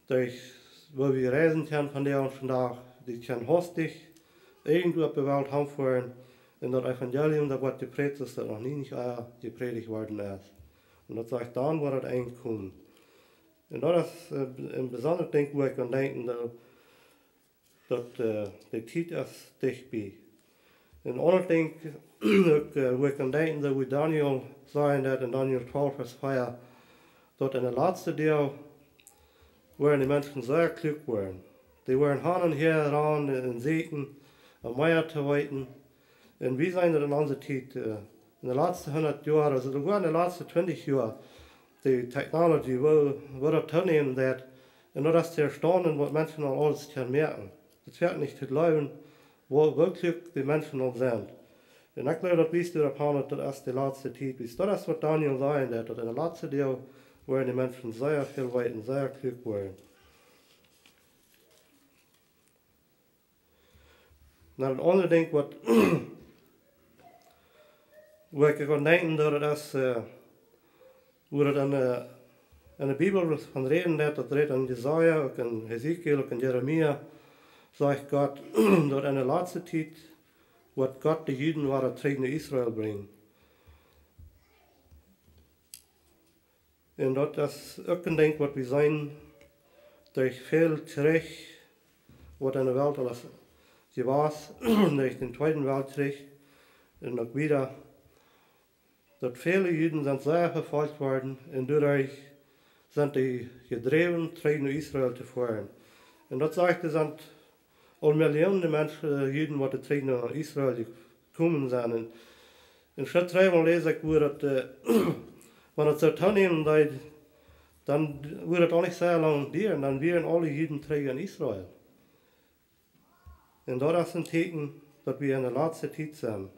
derch woo wie reisen kjennen vondoag dän Dach, dee kjennen haustich irjentwua opp de Welt hanfoaren, un daut Evangelium, daut woat jeprädicht, soo aus daut noch nie nich ea jeprädicht worden es. Un daut sajcht, dan woat daut Enj komen. Un daut es een besondat Dinkj, wua ekj aun denkjen doo, daut de Tiet es dicht bie. Un aundret Dinkj, wua ekj aun denkjen doo, wua Daniel sajcht daut en Daniel twalf Varsch vea, daut en de latste Doag woaren de Menschen sea kluak woaren. Dee woaren han un häa rannen un sieekjen om mea to weeten. Un wie seenen daut en onse Tiet, en de latste hundat Joa, aulsoo soogoa en de latste twintich Joa, de technology, woo daut toonämen deit, un daut es to erstaunen, waut Menschen aul aules kjennen moaken. Daut es werkjlich nich to jleewen, woo kluak de Menschen aul sent. Un ekj jleew, daut wiest doaropp han, daut daut es de latste Tiet, wiels daut es, waut Daniel sajcht, daut en de latste Doag woaren de Menschen sea väl weeten, sea kluak woaren. Nu, daut aundre Dinkj, waut, wua ekj aun denkjen doo, daut es, wua daut en de Bibel von räden deit, daut rät en Jesaja, uk en Hesekiel, uk en Jeremia, sajcht Gott, daut en de latste Tiet woat Gott de Juden wada trigj no Israel brinjen. Un daut es uk een Dinkj, waut wie seenen derch väl Kjrich, waut en de Welt aules jewast, derch dän Tweeden Weltkjrich un uk wieda, daut väle Juden sent sea vefolcht worden un doaderch sent dee jedräwen trigj no Israel to foaren. Un daut sajcht, doa sent aul Millionen Menschen, Juden, waut trigj no Israel jekomen sent. Un, un soo dreemol läs ekj, wua daut, wan daut soo toonämen deed, dan wudd daut uk nich sea lang dieren, dan wieren aule Juden trigj en Israel. Un daut es een Tieekjen, daut wie en de latste Tiet sent.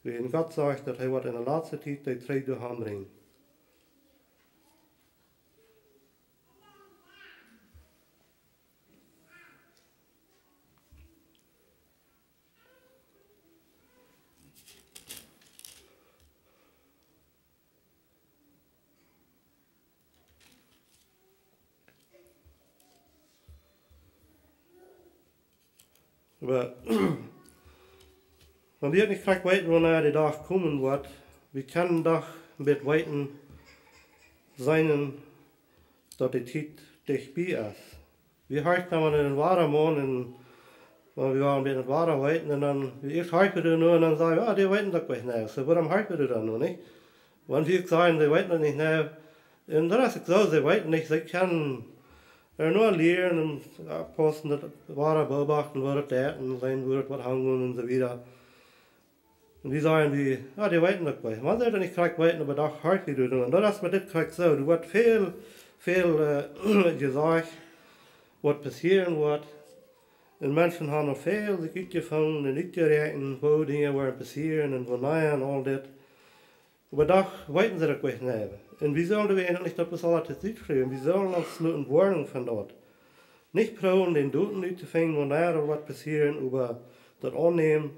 Wiels Gott sajcht, daut hee woat en de latste Tiet dee trigj doa han brinjen. Oba wan wie nich krakjt weeten, wanea de Dach komen woat, wie kjennen doch een bät weeten, seenen, daut de Tiet dicht bie es. Wie horchen emma no dän Wadamaun un, wan wie wellen een bät daut Wada weeten, un dan, wie ieescht horchen wie doano un dan saj wie: "Ah, dee weeten daut nich, nä." Soo, wuarom horchen wie doano, nich? Wan wie sajen, dee weeten daut nich, nä. Un daut es uk soo, see weeten nich, see kjennen doano lieren un oppaussen, daut Wada beobachten, woo daut deit, un seenen, woo daut woat hanjen un soo wieda. Un wie sajen, wie, jo, dee weeten daut nich. Wan see daut nich krakjt weeten, oba doch horchen wie doano. Un daut es met dit krakjt soo. Doa woat väl, väl jesajcht, waut passieren woat. Un Menschen han aul väl sikj utjefungen un utjeräakjent, woo Dinja woaren passieren un wanea un aul dit. Oba doch weeten see daut nich, nä. Un wie sellen doawäajen uk nich daut bloos aules to Sied schuwen. Wie sellen ons loten woarnen von daut. Nich proowen, dän Doten uttofinjen, wanea daut woat passieren, oba daut aunnämen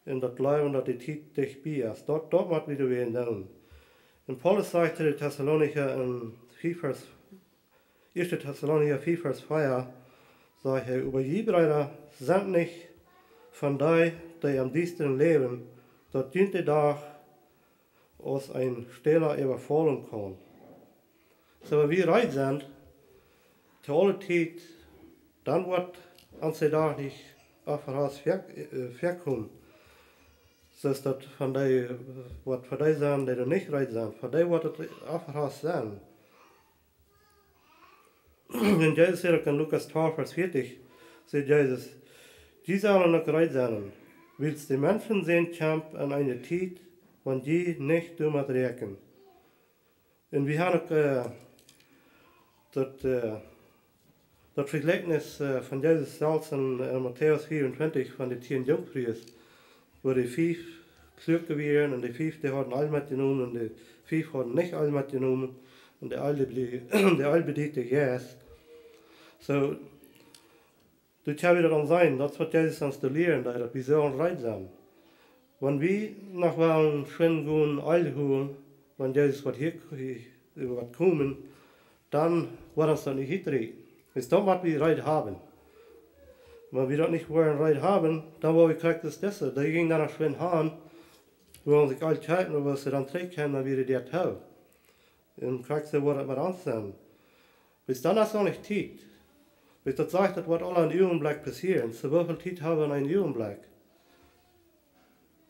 un daut jleewen, daut de Tiet dicht bie es. Daut, daut mott wie doawäajen doonen. Un Paulus sajcht to de Tessalonicha en ieeschte Tessalonicha vea Varsch vea, sajcht hee: "Oba jie, Breeda, sent nich von dee, dee em Diestren läwen, daut junt de Dach aus een Stäla äwafaulen kaun." Soo, wan wie reed sent, to aule Tiet, dan woat ons de Dach nich onverhofft väa-, väakomen. Soo es daut von dee, waut fa dee sent, dee doa nich reed sent, fa dee woat et onverhofft sennen. Un Jesus sajcht uk en Lukas twalf Varsch vieetich, sajcht Jesus: "Jie sellen uk reed sennen, Wiels de Menschensän kjemt en eene Tiet, wan jie nich doamet räakjnen. Un wie haben uk, äh, daut, äh, daut Vejlikjnis, äh, von Jesus selfst en, äh, Matäus vea un twintich von de tieen Junkfrues, wua de fief kluak wieren un de fief, dee hauden aul metjenomen un de fief hauden nich aul metjenomen un de aul bediet, de aul bediet de Jeist. Soo, doa kjenn wie daut aun seenen, daut es waut Jesus ons to lieren deed, daut wie sellen reed sennen. Wan wie noch wellen schwind gonen, aul gonen, wan Jesus woat hia, hia, woat komen, dan woat ons daut nich hiet rieekjen. Wiels dan woa wie reed haben. Wan wie daut nich woaren reed haben, dan woa wie krakjt soo aus dise, dee jinjen dan noch schwind han, wua see aul kjeepen, oba aus see dan trigjkjeemen, dan wia de Däa too. Un krakjt soo woat daut met ons sennen. Wiels dan es noch nich Tiet. Wiels daut sajcht, daut woat aul en een Uagenblekj passieren. Soo, woo väl Tiet haben wie en een Uagenblekj?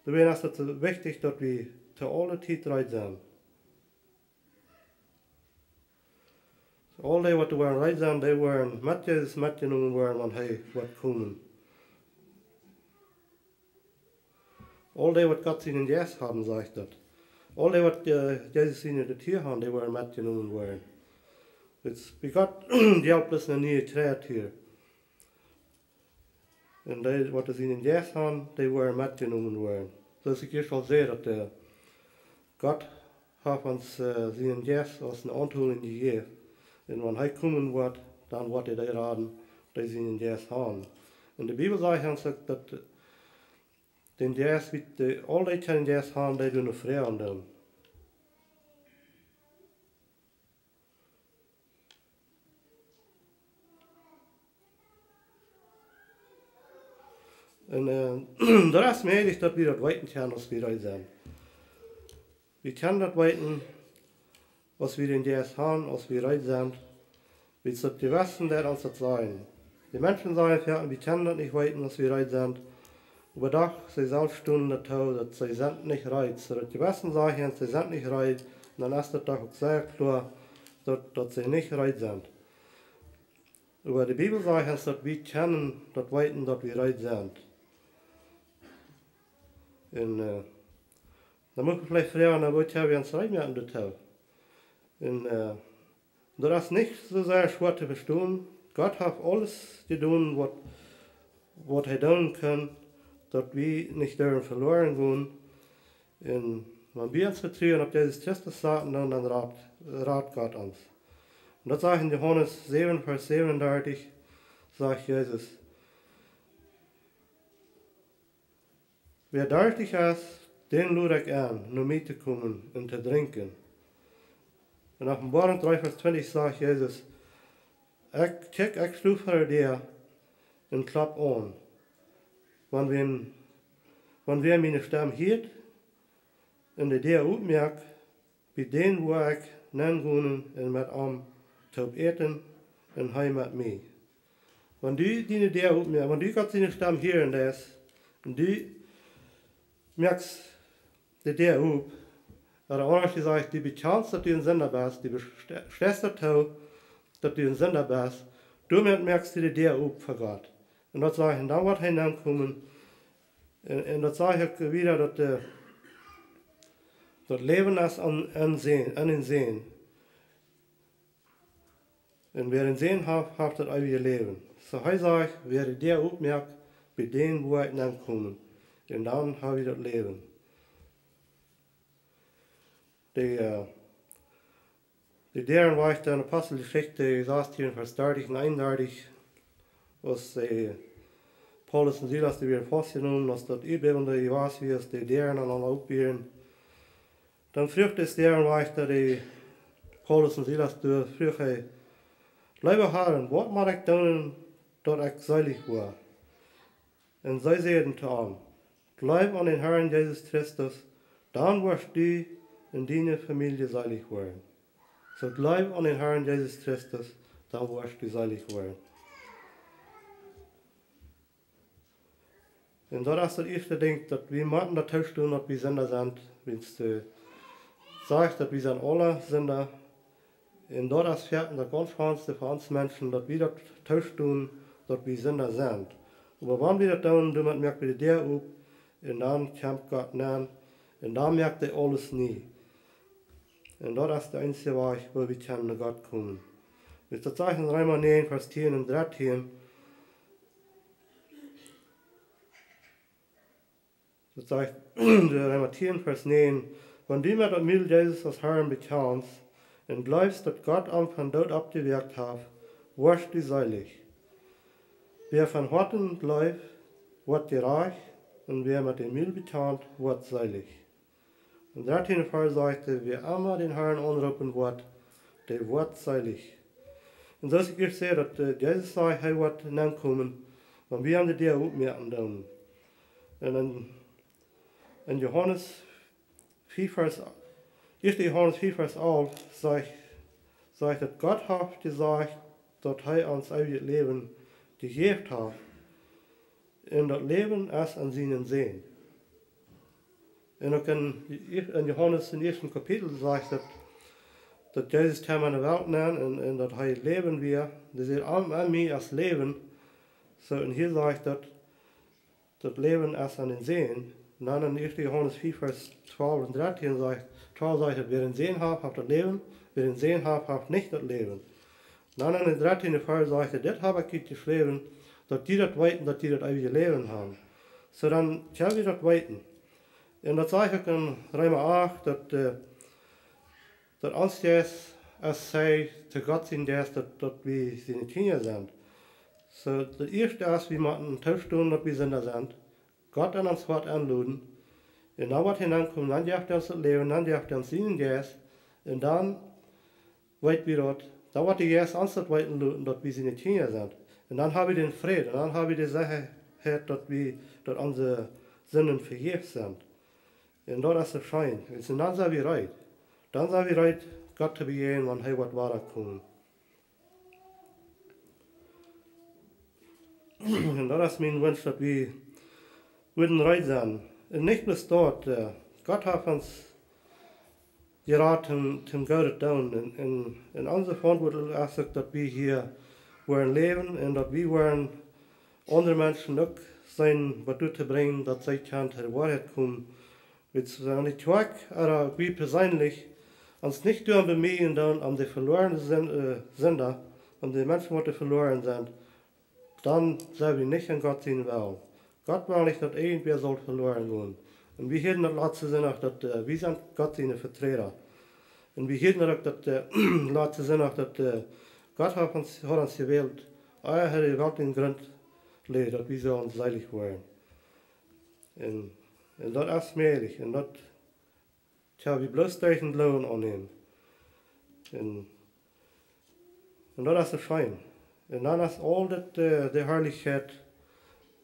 Doawäajen es daut soo wichtich, daut wie to aule Tiet reed sennen. Aul dee, waut woaren reed sennen, dee woaren met Jesus metjenomen woaren, wan hee woat komen. Aul dee, waut Gott sienen Jeist haben, sajcht daut. Aul dee, waut, äh, Jesus siene Natua haben, dee woaren metjenomen woaren. Wiels, bie Gott jelt bloos eene niee Kreatua. Un dee, waut sienen Jeist haben, dee woaren metjenomen woaren. Soo aus ekj ieescht aul säd, daut, äh, Gott haft ons, äh, sienen Jeist aus eene Aunthoolinj jejäft. Un wan hee komen woat, dan woat hee dee raden, dee sienen Jeist haben. Un de Bibel sajcht ons uk, daut, äh, dän Jeist, wie de, aul dee kjennen Jeist haben, dee doonen froagen doonen. Un, äh, daut es mäajlich, daut wie daut weeten kjennen, aus wie reed sent. Wie kjennen daut weeten, aus wie dän Jeist haben, aus wie reed sent. Wiels daut de Jewessen deit ons daut sajen. De Menschen sajen foaken, wie kjennen daut nich weeten, aus wie reed sent. Oba doch, see selfst stonen doatoo, daut see sent nich reed. Soo daut de Jewessen sajcht, see sent nich reed, dan es daut doch uk sea kloa, daut, daut see nich reed sent. Oba de Bibel sajcht ons, daut wie kjennen daut weeten, daut wie reed sent. Un, äh, dan mott wie veleicht froagen, na, woo kjenn wie ons reed moaken doatoo? Un, äh, daut es nich soo sea schwoa to vestonen. Gott haft aules jedonen, waut, waut hee doonen kunn, daut wie nich derwen veloaren gonen. Un wan wie ons Vetruen opp Jesus Christus saten, dan, dan rat, rat Gott ons. Un daut sajcht en Johanes säwen, Varsch säwenundartich, sajcht Jesus: Wäa dartich es, dän lod ekj en, no mie to komen un to drinkjen. En Openboarunk dree, Varsch twintich sajcht Jesus: Ekj, kjikj, ekj sto ver de Däa un klop aun. Wan wäa, wan wäa miene Stemm hieet un de Däa opmoakt, bie dän woa ekj nenn gonen un met am toop äten un hee met mie. Wan du diene Däa opmoakst, wan du Gott siene Stemm hieren deist, un du moakst de Däa op, ooda aundasch jesajcht, du bekjanst, daut du een Sinda best, du beste-, steist doatoo, daut du een Sinda best, doamet moakst du de Däa op fa Gott. Un daut sajcht, un dan woat hee nenn komen, un, un daut sajcht uk wieda, daut, äh, daut Läwen es aun, aun Sän, aun dän Sän. Un wäa dän Sän haft, haft daut eewje Läwen. Soo hee sajcht, wäa de Däa opmoakt, bie dän woa ekj nenn komen. Un dan hab wie daut Läwen. De, äh, de Däarenwajchta en Aposteljeschicht sastieen, Varsch dartich un eenundartich, aus, äh, Paulus un Silas, dee wieren faustjenomen, aus daut Ieedbäben doa jewast wia, aus de Däaren aula op wieren. Dan fruach de Däarenwajchta, dee Paulus un Silas doa, fruach hee: Leewe Harn, waut mott ekj doonen, daut ekj seelich woa? Un see säden to am: Jleew aun dän Harn Jesus Christus, dan woascht du un diene Famielje seelich woaren. Soo, jleew aun dän Harn Jesus Christus, dan woascht du seelich woaren. Un daut es daut ieeschte Dinkj, daut wie motten daut toostonen, daut wie Sinda sent, wiels daut sajcht, daut wie sent aula Sinda. Un daut es foaken daut gaunz schwoaste fa ons Menschen, daut wie daut toostonen, daut wie Sinda sent. Oba wan wie daut doonen, doamet moak wie de Däa op, Un dan kjemt Gott nenn. Un dan moakt hee aules nie. Un daut es de eensje Wajch, woo wie kjennen no Gott komen. Wiels daut sajcht en Reema näajen, Varsch tieen un dartieen, daut sajcht, de Reema tieen, Varsch näajen: Wan du met daut Mul Jesus aus Harn bekjanst un jleefst, daut Gott am vom Doot oppjewakjt haft, woascht du seelich. Wäa von Hoaten jleeft, woat jerajcht, un wäa met daut Mul bekjant, woat seelich. Em dartieenden Varsch sajcht hee: Wäa emma dän Harn aunroopen woat, dee woat seelich. Un soo aus ekj ieescht säd, daut, äh, Jesus säd, hee woat nenkomen, wan wie am de Däa opmoaken doonen. Un en, en Johanes fief Varsch, ieeschte Johanes fief Varsch alf sajcht, sajcht daut Gott haft jesajcht, daut hee ons eewjet Läwen jejäft haft. Un daut Läwen es en sienen Sän. Un uk en, en Johanes, em ieeschten Kapitel, sajcht daut, daut Jesus kjeem enne Welt nenn un, un daut hee Läwen wia. Dee säd: Aun, aun mie es Läwen. Soo, un hia sajcht daut, daut Läwen es en dän Sän. Un dan en ieeschte Johanes fief, Varsch twalf un dartieenden sajcht, twalf sajcht daut: Wäa dän Sän haft, haft daut Läwen. Wäa dän Sän haft, haft nich daut Läwen. Dan en dän dartieenden Varsch sajcht hee: Dit hab ekj junt jeschräwen, daut jie daut weeten, daut jie daut eewje Läwen haben. Soo, dan kjenn wie daut weeten. Un daut sajcht uk en Reema acht, daut, äh, daut ons Jeist es, säd to Gott sien Jeist, daut, daut wie siene Kjinja sent. Soo, daut ieeschte es, wie motten toostonen, daut wie Sinda sent. Gott en ons Hoat enloden. Un dan woat hee nenkomen, dan jeft hee ons daut Läwen, dan jeft hee ons sienen Jeist. Un dan weet wie daut, dan woat de Jeist ons daut weeten loten, daut wie siene Kjinja sent. Un dan hab wie dän Fräd, un dan hab wie de Sechaheit, daut wie, daut onse Sinden vejäft sent. Un daut es soo scheen. Un dan sent wie reed. Dan sent wie reed, Gott to bejäajnen, wan hee woat wada komen. Un daut es mien Wunsch, daut wie wudden reed sennen. Un nich bloos daut, äh, Gott haft ons jerat toom, toom Goodet doonen. Un, un, un onse Veauntwuatlichkjeit es uk, daut wie hia woaren läwen un daut wie woaren aundre Menschen uk seenen, waut doatoo brinjen, daut see kjennen to de Woarheit komen. Wiels wan de Kjoakj, ooda wie perseenlich, ons nich doaraun bemieejen doonen, om de veloarne Sin-, äh, Sinda, om de Menschen, waut veloaren sent, dan sent wie nich en Gott sienen Wellen. Gott well nich, daut irjentwäa saul veloaren gonen. Un wie hieden daut latste Sindach, daut, äh, wie sent Gott siene Veträda. Un wie hieden daut uk daut, äh, latste Sindach, daut, äh, Gott haft ons, haft ons jewält, ea hee de Welt em Grunt läd, daut wie sullen seelich woaren. Un, un daut es mäajlich. Un daut, tja, wie bloos derch dän Gloowen aunnämen. Un, un daut es soo scheen. Un dan es aul daut, äh, de Harlichkjeit,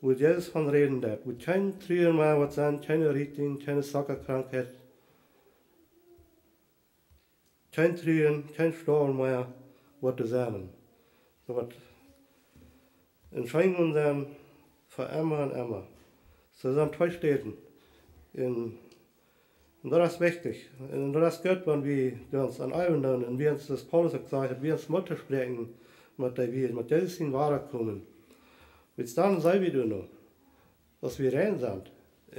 wua Jesus von räden deed, wua kjeen Truaren mea woat sennen, kjeene Rieekjunk, kjeene Sackrankheit, kjeen Truaren, kjeen Stoawen mea woat doa sennen. Soo woat en Scheengonen sennen fa emma un emma. Soo sent twee Städen. Un, un daut es wichtich. Un daut es goot, wan wie, wie ons aun eewen doonen. Un wie ons, aus Paulus uk sajcht, daut wie ons Moot toospräakjen met dee, wie met Jesus sien Wadakomen. Wiels dan sent wie doa noch, aus wie rein sent.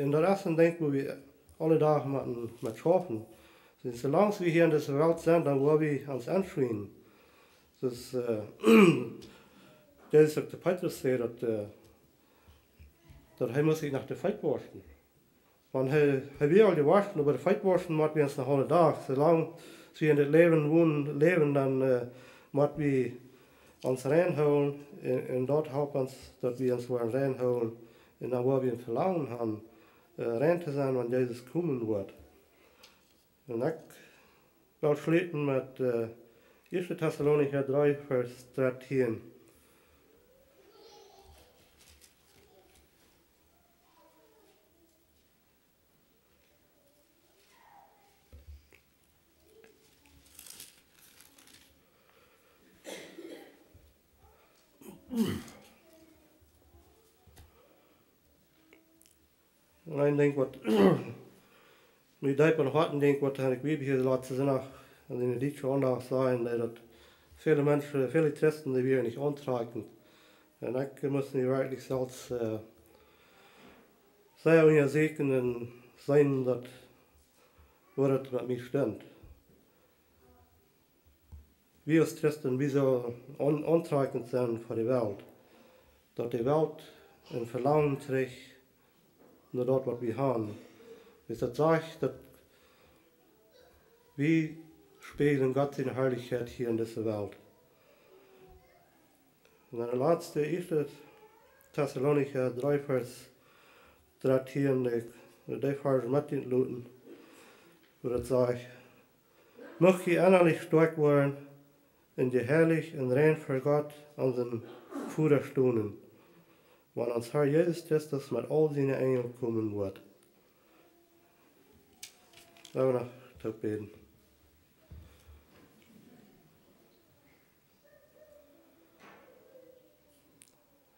Un daut es een Dinkj, wua wie aule Doag motten met schaufen. Soo, soo lang aus wie hia en dise Welt sent, dan woa wie ons aunschwienen. Soo, äh, Jesus uk to Petrus säd, daut, äh, daut hee must sikj noch de Feet wauschen. Wan hee, hee wia aul jewoschen, oba de Feet wauschen mott wie ons noch aule Doag. Soo lang aus wie en dit Läwen wonen, läwen, dan, äh, mott wie ons rein hoolen. Un, un daut halpt ons, daut wie ons woaren rein hoolen. Un dan woa wie een Velangen haben, äh, rein to sennen, wan Jesus komen woat. Un ekj well schluten met, äh, ieeschte Tessalonicha dree, Varsch dartieen. Een Dinkj, waut mie deep aum Hoaten leet, waut ekj hia de latste Sindach en de Dietsche Aundacht sach, daut väle Menschen, väle Christen, dee wieren nich auntrakjent. Un ekj must mie werkjlich selfst, äh, Dee unjasieekjen un seenen daut, woo daut met mie steit. Wie aus Christen, wie sellen aun-, auntrakjent sennen fa de Welt. Daut de Welt een Velangen kjricht no daut, waut wie haben. Wiels daut sajcht, daut wie spieejlen Gott siene Harlichkjeit hia en dise Welt. Un dan de latste, ieeschte Tessalonicha dree, Varsch dartieen, dee, dee Varsch met ennloten, woo daut sajcht: Mucht jie ennalich stoakj woaren un jie heilich un rein ver Gott, onsen Voda, stonen, wan ons Har Jesus Christus met aul siene Enjel komen woat. Lot ons noch toop bäden.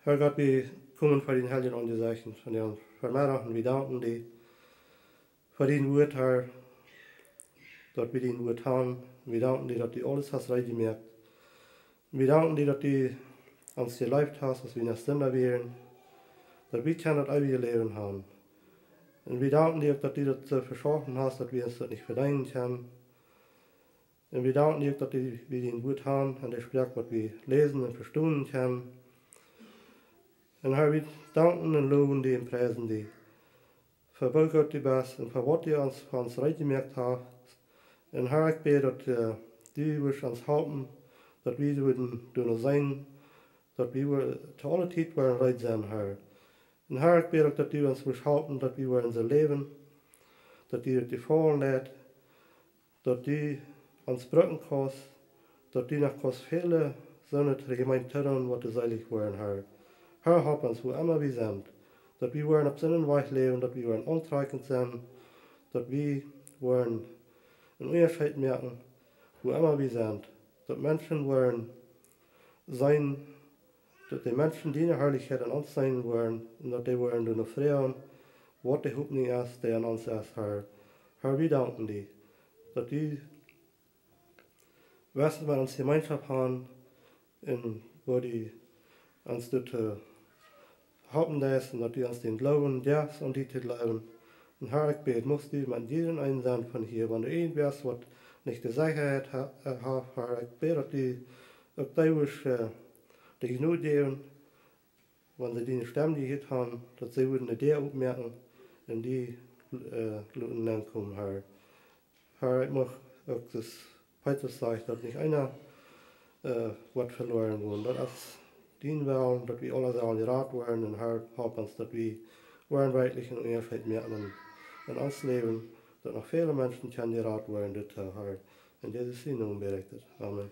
Har Gott, wie komen ver dien heiljet Aunjesecht vondoag Vemeddach un wie danken die fa dien Wuat, Har, daut wie dien Wuat haben. Wie danken die, daut du aules hast rein jemoakt. Wie danken die, daut du ons jeleeft hast, aus wie noch Sinda wieren, daut wie kjennen daut eewje Läwen haben. Un wie danken die uk, daut du daut soo veschaufen hast, daut wie ons daut nich vedeenen kjennen. Un wie danken die uk, daut du, wie dien Wuat haben un de Sproak, waut wie läsen un vestonen kjennen. Un Har, wie danken un lowen die un priesen die fa woo goot du best un fa waut du ons, fa ons reed jemoakt hast. Un Har, ekj bäd, daut, äh, du wurscht ons halpen, daut wie wudden doonen seenen, daut wie wudden to aule Tiet woaren reed sennen, Har. Un Har, ekj bäd uk, daut du ons wurscht halpen, daut wie woaren soo läwen, daut die daut jefaulen deit, daut du ons brucken kaust, daut du noch kaust väle soone Jemeent toonen, waut doa seelich woaren, Har. Har, halp ons, wua emma wie sent, daut wie woaren opp soonen Wajch läwen, daut wie woaren auntrakjent sennen, daut wie woaren een Unjascheet moaken, wua emma wie sent, daut Menschen woaren seenen, daut de Menschen diene Harlichkjeit aun ons seenen woaren un daut dee woaren doonen froagen, waut de Hopninj es, dee aun ons es, Har. Har, wie danken die, daut du west met ons Jemeenschoft haben un woo du ons doatoo, äh, halpen deist un daut du ons dän Gloowen jefst, aun die to jleewen. Un Har, ekj bäd, muchst du met jiedrem eenen sennen von hia, wan doa irjentwäa es, waut nich de Sechaheit ha-, äh, haft, Har, ekj bäd, daut du uk dee wurscht, äh, de Jnod jäwen, wan see diene Stemm jehieet haben, daut see wudden de Däa opmoaken un die, äh, loten nenkomen, Har. Har, ekj mucht uk, soo aus Petrus sajcht, daut nich eena, äh, woat veloaren gonen. Daut es dien Wellen, daut wie aule sellen jerat woaren. Un Har, halp ons, daut wie woaren werkjlich een Unjascheet moaken en, en ons Läwen, daut noch väle Menschen kjennen jerat woaren, dit, Har. En Jesus sienen Nomen bäd ekj dit. Amen.